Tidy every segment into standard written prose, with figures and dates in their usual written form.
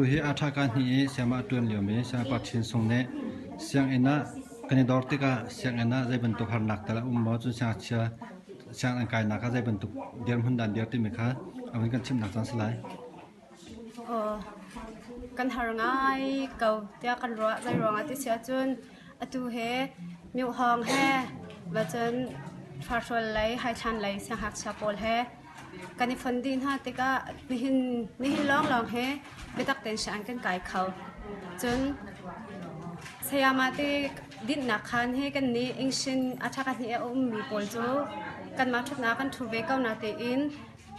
Tu hi a ṭha hni i siangma a ṭuan liomi Siangpa Chin Sung nih sianginn ah kan i dor tikah sianginn ah zei bantuk harnak tal a um maw, cun siangngakchia sianginn an kainak ah zei bantuk dirhmun dah an dir timi kha a vun kan chimhnak caan si lai. Aw, kan har ngai ko tiah kan ruah. Zei ruangah ti si ahcun atu he miohawng he va cun farhrual lei, haithlan lei siangngakchia pawl he Kan i fon dih hna tikah nihin, nihin lawnglawng hi biatak tein sianginn kan kai kho. Cun sayama te dinhnak khaan hi kan nih Ingsin a ṭha hnih a ummi pawl cu kanmah ṭhutnak kan ṭhu ve ko na tein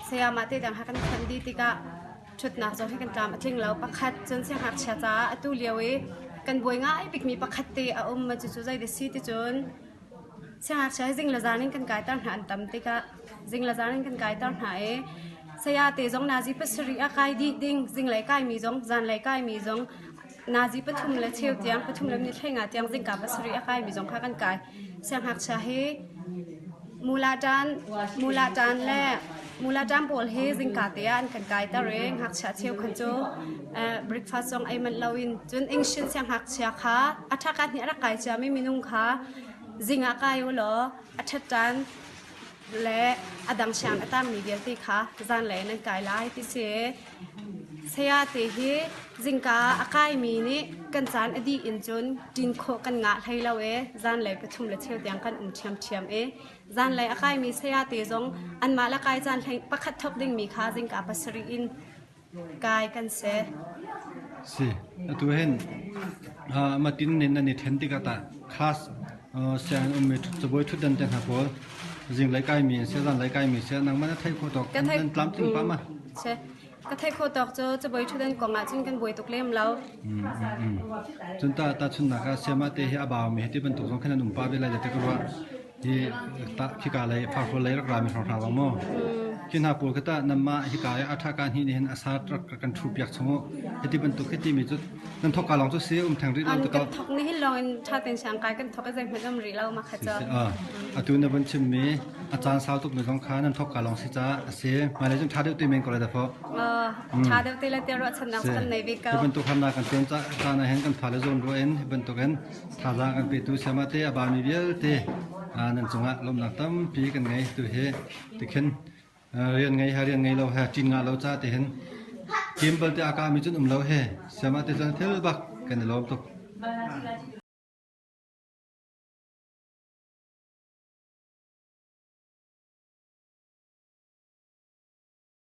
sayama te dang he kan fonh dih tikah ṭhutnak zong hi kan tlam a tling lo. Pakhat cun siangngakchia caah atu lio i kan buai ngai bikmi pakhat te a um. Cucu zei dah si ti cun Siangngakchia hi zing le zan in kan kaiter hna an tam tikah zing le zan in kan kaiter hna i saya te zong nazi pasarih a kai dih ding zinglei kaimi zong zanlei kaimi zong nazi pathum le cheu tiang pathum le minute hlei nga tiang zingka pasarih a kaimi zong kha kan kai. Siangngakchia hi mula ṭan mula ṭan le mula ṭan pawl hi zingka te ah an kan kaiter i ngakchia cheukhat cu breakfast zong ei manh loin cun English siangngakchia kha a ṭhaka hnih a rak kai ciami minung kha zing ah kai u law a ṭhat ṭan le a dang siang a tangmi vialte kha zanlei nan kai lai ti si. Saya te hi zingka a kaimi nih kan caan a dih in cun ṭin khawh kan ngah hlei lo e zanlei pathum le cheu tiang kan um ṭhiamṭhiam e zanlei a kaimi saya te zong anmah le kai caan hlei pakhat thawk dingmi kha zingka pasarih in kai kan si. Si, atu hin matin nin nan i then tikah tah class sianginn ummi cabuai ṭhutdan te hna pawl zinglei kaimi an si, zanlei kaimi si, nangmah na theih khawh tawk nan tlamtling pah ma? Si. Ka theih khawh tawk cu cabuai ṭhutdan kong ah cun kan buai tuk lem lo. Cun ta tahchunhnak ah siama te hi a baumi hi ti bantuk zong khan an um pah ve lai ti ka ruah. Hi ta khika lei farhrual lei rak rami hrawnghrang lo maw? Khi hna pawl kha tah nanmah hika i a ṭha ka hnih nih hin a sa rak kan ṭhu piak chung u. Hiti bantuk hi timi cu nan thok ka lawng cu si um theng rih lo An kan thok ni hin lawng in ṭha tein siang kai kan thok i zeihmanh um rih lo ma kha cu. Atu na vun chimmi a caan sau tuk mi zong kha nan thok ka lawng si caah a si. Hmailei cun ṭha deuh te men ko lai dafawh. Ṭha deuh te le te ruahchannak kan nei ve ko. Hi bantuk harnak kan ton caan ah hin kan fale zawn ruah in hi bantuk in thazaang kan petu siama te a bami vialte nan cungah lawmhnak tampi kan ngei tu hi tikhin rian ngei ha rian ngei lo he ṭin ngah lo ca te hin team balte a kami cun um lo he siama te cun thil bak kan i lawm tuk.